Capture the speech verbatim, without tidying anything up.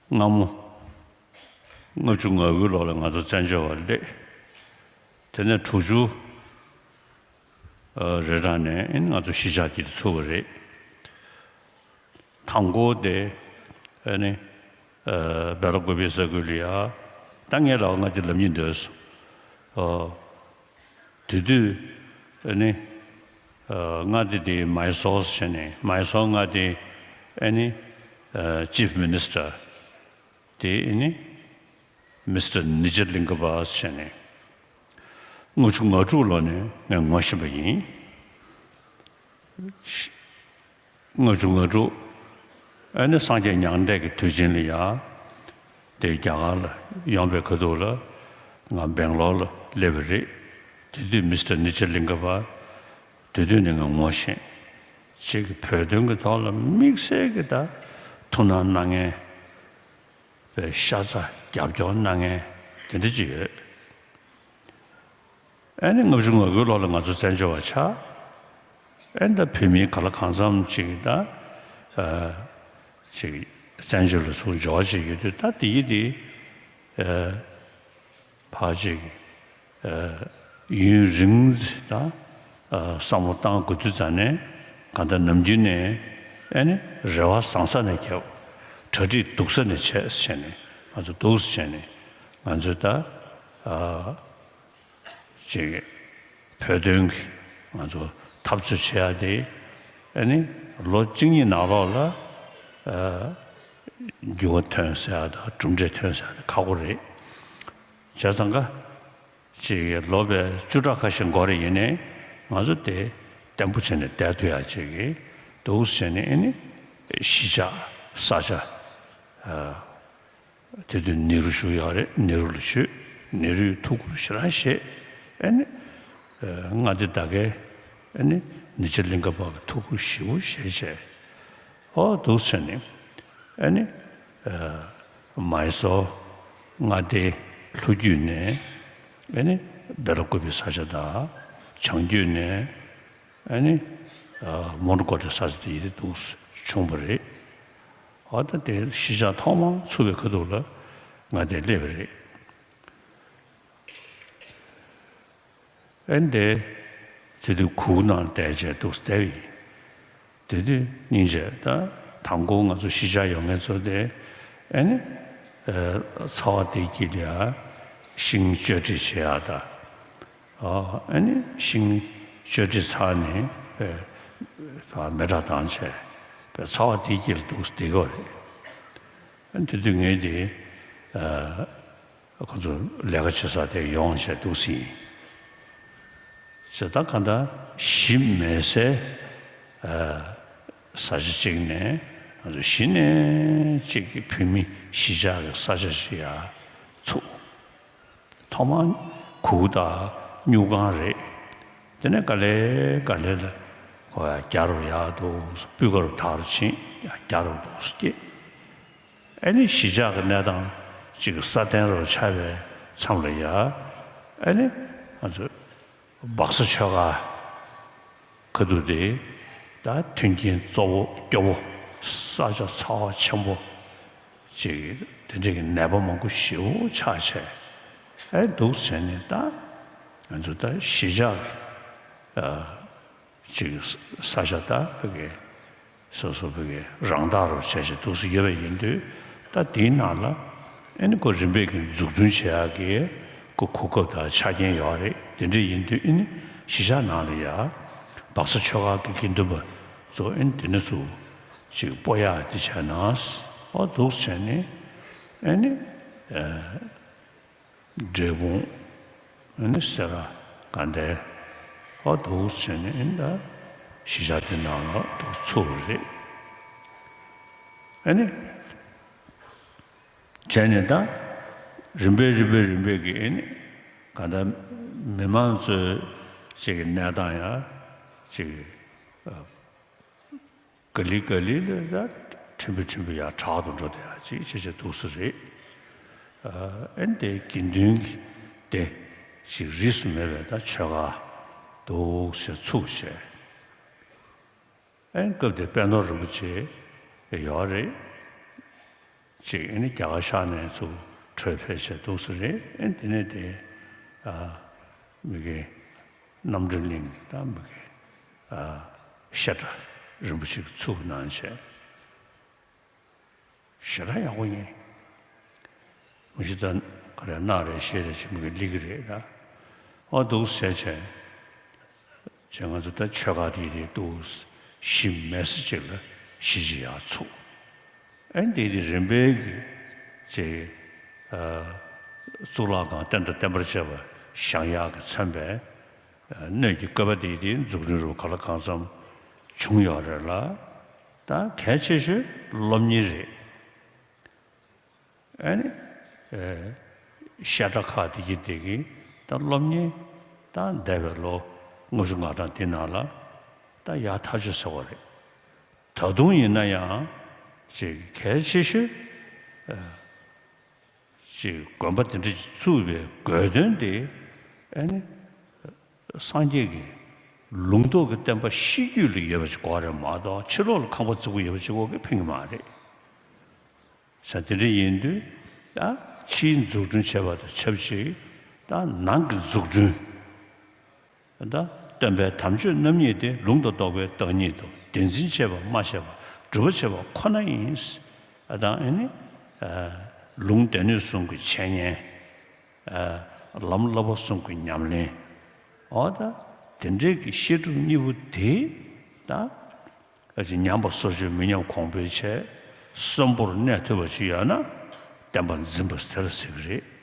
སྔ་མོ་ལྔ་བཅུ་ང་དགུའི་ལོ་ལ་ང་ཚོ་བཙན་བྱོལ་བ་སླེབས། དེ་ནས་དྲུག་ཅུ་རེ་གྲངས་ནས་ཨེ་ནི་ང་ཚོ་གཞིས་ཆགས་ཀྱི་ཚུགས་པ་རེད། དང་པོ་དེ་ཨེ་ནི་སྦེ་ལ་ཀུ་པེ་ས་ཁུལ་ལ་ཡ། ད་ངས་ལབ་ང་དེ་ལབ་སྙིང་འདོད་སོང་། དེ་དུས་ཨེ་ནི་མངའ་སྡེ་དེ་མའི་སོར་བྱས་ནས། མའི་སོར་མངའ་སྡེ་ཨེ་ནི་Chief Minister དེ་ཨེ་ནི་མི་སི་ཊར་ནི་ཇ་ལིང་ག་པ་བྱས་ནས། ལྔ་བཅུ་ང་དྲུག་ལོ་ནས་ངས་ངོ་ཤེས་པ་ཡིན། ལྔ་བཅུ་ང་དྲུག་ཨ་ནི་སངས་རྒྱས་མྱང་འདས་ཀྱི་དུས་ཆེན་ལ་ཡ། དེ་རྒྱ་གར་ལ་ཡོང་པའི་ཁ་ཐུག་ལ་ང་སྦེང་ལོར་ལ་སླེབས་པ་རེད། དེ་དུས་མི་སི་ཊར་ནི་ཇ་ལིང་ག་པ་དེ་དུས་ནས་ང་ངོ་ཤེས། ཅིག་གི་བོད་དོན་གྱི་ཐོག་ལ་དམིགས་བསལ་གྱི་ད་ཐུགས་སྣང་གནང་མཁན། པའི་ཤ་ཚ་རྒྱབ་སྐྱོར་གནང་མཁན་དེ་འདྲ་ཅིག་ཡོད། ཨ་ནི་ལྔ་བཅུ་ང་དགུའི་ལོ་ལ་ང་ཚོ་བཙན་བྱོལ་བ་ཆགས། ཨ་ནི་ད་བོད་མི་ག་ལ་གང་འཚམ་ཅིག་ད་ཨ་ཅིག་བཙན་བྱོལ་ལ་ཚུར་འབྱོར་བ་ཅིག་ཡོད་དུས། ད་དེ་ཡི་དེ་ཨ་ཕར་ཅིག་ཡུན་རིང་ཙམ་ད་བསམ་བློ་བཏང་དགོས་དུས་ཙམ་ནས། གང་ལྟར་ནམ་རྒྱུན་ནས་ཨ་ནི་རེ་བ་བཟང་ས་ནས་བརྒྱབ། གྲ་སྒྲིག་སྡུག་ས་ནས་བྱས་བྱས་ནས། ང་ཚོ་སྡུག་ས་བྱས་ནས་ང་ཚོས་ད་ཅིག་བོད་དོན་གྱི་ང་ཚོ་འཐབ་རྩོད་བྱེད་ཡ་དེ་ཨ་ནི་ལོ་གཅིག་གཉིས་ནང་ལོགས་ལ་འགྱུར་བ་ཐོན་ཟེར་ཡ་དང་གྲུབ་འབྲས་ཐོན་ཟེར་ཡ་དེ་ཁག་པོ་རེད། བྱས་ཙང་ཀ་ཅིག་ལོ་བའི་བཅུ་ཕྲག་ཁ་ཤས་འགོར་རེ་ཡིན་ནའི་ང་ཚོ་དེ་བརྟན་པོ་བྱས་ནས་བསྡད་ཐུབ་ཡ་ཅིག་གི་འདུག་ཟེར་ནས། ཨ་ནི་གཞིས་ཆགས་ས་ཆ་དེ་དུས་ནེ་རུ་བཞུགས་ཡོད་རེད། ནེ་རུ་ལ་ཞུས། ནེ་རུས་ཐུགས་ཁུར་ཞེ་དྲག་བཞེས། ཨ་ནི་མངའ་སྡེ་ད་གའི་ཨ་ནི་ནི་ཇ་ལིང་ག་པ་གི་ཐུགས་ཁུར་ཞེ་པོ་བཞེས་བྱས། ཨོ་འདུག་ཟེར་ནས། ཨ་ནི་མའི་སོར་མངའ་སྡེའི་ལྷོ་རྒྱུད་ནས། ཨ་ནི་སྦེ་ལ་ཀུ་པེ་ས་ཆ་དང་། བྱང་རྒྱུད་ནས་ཨ་ནི་མོན་གྷོ་དེ་ས་ཆ་དེ་ཡི་དེ་འདུག་བྱུང་བ་རེད། ཨོ་ད་དེ་གཞིས་ཆགས་ཐོག་མར་ཚུགས་པའི་ཁ་ཐུག་ལ་ང་དེ་སླེབས་པ་རེད། ཨེ་འདི་དེ་དུས་གུར་ནང་བསྡད་བྱས་འདུག་བསྡད་ཡིན། དེ་དུས་སྙིང་རྗེ། ད་དང་པོ་ང་ཚོ་གཞིས་ཆགས་ཡོང་མཁན་ཚོ་དེ་ཨེ་ནི་ཚ་བ་དེ་དཀྱིལ་ལ་ཤིང་གཅོད་འབྲེག་བྱེད་ཡ་ད། ཨེ་ནི་ཤིང་གཅོད་འབྲེག་ཚར་ནས་པའི་མེ་སྲེག་བཏང་བྱས་པའི་ཚ་བ་དེ་དཀྱིལ་འདུག་བསྡད་ཀྱི་ཡོད་རེད། ཨེ་དེ་དུས་ངས་དེ། ཁོ་ཚོ་ལས་ཀ་བྱེད་ས་དེ་ཡོང་བྱས་འདུག་ཟིན། བྱས་ད་གང་ལྟར་གཞིས་མེད་སའི་ས་ཆ་གཅིག་ནས། ང་ཚོ་གཞི་ནས་གཅིག་གི་བོད་མི་གཞིས་ཆགས་ཀྱི་ས་ཆ་ཞིག་ཡར་ཚུགས། ཐོག་མར་གུར་དང་སྨྱུག་ཁང་རེད། དེ་ནས་ག་ལེ་ག་ལེ་ལ་ཁོ་ཡར་རྒྱ་རུ་ཡར་འདུག་སྤུས་ཀ་རུ་དར་རུ་ཕྱིན། ཡར་རྒྱ་རུ་འདུག་སྐྱེས། ཨ་ནི་གཞིས་ཆགས་ཀྱི་གནས་སྟངས་ཅིག་སྲ་བརྟན་རུ་ཆགས་པའི་མཚམས་ལ་ཡ། ཨ་ནི་ང་ཚོ་སྦག་ས་ཆོས་སྒར་ཁ་ཐུག་དེ་ད་མཐུན་རྐྱེན་གཙོ་བོ་སྐྱོ་བོ། ས་ཆ་ཚ་བ་ཆེན་པོ་ཅིག་དེ་འདྲ་གི་ནད་པ་མང་པོ་ཞེ་པོ་ཆགས་བྱས། ཨ་འདུག་བྱས་ནས་ད་ང་ཚོ་ད་གཞིས་ཆགས་ཀྱི་ཅིག་ས་ཆ་ད་བོད་ཀྱི་སོ་སོ་བོད་ཀྱི་རང་བདག་རུ་བྱས་བྱས་འདུག་སེ་ཡོད་པ་ཡིན་དུས། ད་དེའི་ནང་ལ་ཨ་ནི་ཁོ་རིམ་པས་ཀྱི་འཛུགས་སྐྲུན་བྱེད་ཡག་གི་ཁོ་གོ་སྐབས་དང་ཆ་རྐྱེན་ཡོད་རེད། དེ་འདྲ་ཡིན་དུས་ཨ་ནི་གཞིས་ཆགས་ནང་ལ་ཡ་སྦག་ས་ཆོས་སྒར་གྱི་དགེ་འདུན་པ་ཚོ་ཨ་ནི་དེ་ནས་ཚུར་ཅིག་སྤོ་ཡག་དེ་བྱས་ན། ཨོ་འདུག་བྱས་ནས་ཨ་ནི། འབྲས་སྤུངས། ཨ་ནི་སེ་ར་དགའ་ལྡན། ཨོ་འདུག་བྱས་ནས་ཨ་ནི་ད་གཞིས་ཆགས་དེ་ནང་ལ་འདུག་ཚུགས་པ་རེད། ཨ་ནི་བྱས་ནས་ད་རིམ་པས་རིམ་པས་རིམ་པས་ཀྱི་ཨ་ནི་ག་ད་མི་མང་ཚོའི་ཅིག་གི་གནས་སྟངས་ཡང་ཅིག་ག་ལེ་ག་ལེ་ལ་ད་ཕྲན་བུ་ཕྲན་བུ་ཡར་དྲག་ཏུ་འགྲོ་བསྡད་ཡག་ཅིག་བྱས་བྱས་འདུག་སེ་རེད། ཨ་ནི་དེ་དགེ་འདུན་གྱི་སྡེ་ཞིག་རིས་སུ་མེད་པའི་ད་ཆོས་སྒར་འདུག་སེ་ཚུགས་བྱས། ཨ་ནི་སྐབས་དེར་དཔལ་མདོ་རིན་པོ་ཆེ་ཡོད་རེད། ཅིག་ཨ་ནི་རྒྱ་གར་ཤར་ནས་ཚུར་བྲོས་ཕེབས་བྱས་འདུག་སེ་རེད། ཨ་ནི་དེ་ནས་དེ་ཨ་མི་གི་རྣམ་གྲོལ་གླིང་དང་མི་གི་ཨ་བཤད་གྲྭ་རིན་པོ་ཆེ་གིས་ཚུགས་གནང་བྱས། ཞེ་དྲག་ཡག་པོ་ཡིན། མི་ཤི་ད་ག་རེ་གནང་རེ་བཞེས་རེ་བྱེད་མི་གི་སླེབས་ཀྱི་རེད་ད། ཨོ་འདུག་སེ་བྱས་བྱས། བྱས་ང་ཚོ་ད་ཆོས་ཁ་དེ་དེ་འདུག་སེ་གཞི་མེད་ས་ཅིག་ལ་གཞི་ཅིག་ཡར་ཚུགས། ཨ་ནི་དེ་དེ་རིམ་པས་ཀྱི་ཅིག་ཨ་གཙུག་ལག་ཁང་རྟེན་དང་བརྟེན་པར་བཅས་པ་བཞེངས་ཡག་གི་མཚོན་པའི་སྣོད་ཀྱི་བཀོད་པ་དེ་དེ་འཛུགས་སྐྲུན་རུ་ག་ལ་གང་འཚམ་བྱུང་ཡོད་རེད་ལ། ད་གལ་ཆེ་ཤོས་སློབ་གཉེར་རེད། ཨ་ནི་ཨེ་བཤད་གྲྭ་ཁག་དེ་གི་དེ་གི་ད་སློབ་གཉེར་ད་འདས་པའི་ལོ་ལྔ་བཅུ་ང་གྲངས་དེ་ནང་ལ་ད་ཡག་ཐག་ཆོད་ཟེར་བ་རེད། ད་དུང་ཡིན་ན་ཡང་ཅིག་གལ་ཆེ་ཤོས་ཨེ་ཅིག་དགོན་པ་དེ་འདྲ་ཅིག་བཙུགས་པའི་དགོས་དོན་དེ་ཨ་ནི་སངས་རྒྱས་ཀྱི་ལུང་རྟོགས་ཀྱི་བསྟན་པ་ཤེས་རྒྱུད་ལ་ཡོད་པ་ཅིག་དགོས་རེད་མ་གཏོགས་ཕྱི་ལོགས་ལ་ཁང་པ་བརྩིགས་པ་ཡོད་པ་ཅིག་དགོས་ཀྱི་ཕན་གྱི་མ་རེད། ས་དེ་འདྲ་ཡིན་དུས་ད་ཕྱིའི་འཛུགས་སྐྲུན་བྱས་པ་དང་ཆབས་ཅིག་ད་ནང་གི་འཛུགས་སྐྲུན། ད་སྟོན་པའི་དམ་ཆོས་རྣམ་གཉིས་དེ་ལུང་དང་རྟོགས་པའི་བདག་ཉིད་དོ། བདེན་འཛིན་བྱས་པ་སྨྲ་བྱས་པ་སྒྲུབ་པ་བྱས་པ་ཁོ་ན་ཡིན། ཨ་དང་ཨེ་ནི་ཨ་ལུང་སྡེ་སྣོད་གསུམ་གྱི་འཆད་ཉན། ཨ་ལམ་བསླབ་པ་གསུམ་གྱི་ཉམས་ལེན། འོ་ད་དེ་འདྲའི་གི་བཤད་སྒྲུབ་གཉིས་པོ་དེ་ད་ཨ་ཅེ་ཉམས་པ་སོར་ཆུད་མི་ཉམས་གོང་འཕེལ་བྱས་གསོན་པོར་གནས་ཐུབ་པ་ཅིག་ཡོད་ན་བསྟན་པ་འཛིན་པ་དེ་ལ་ཟེར་གི་རེད།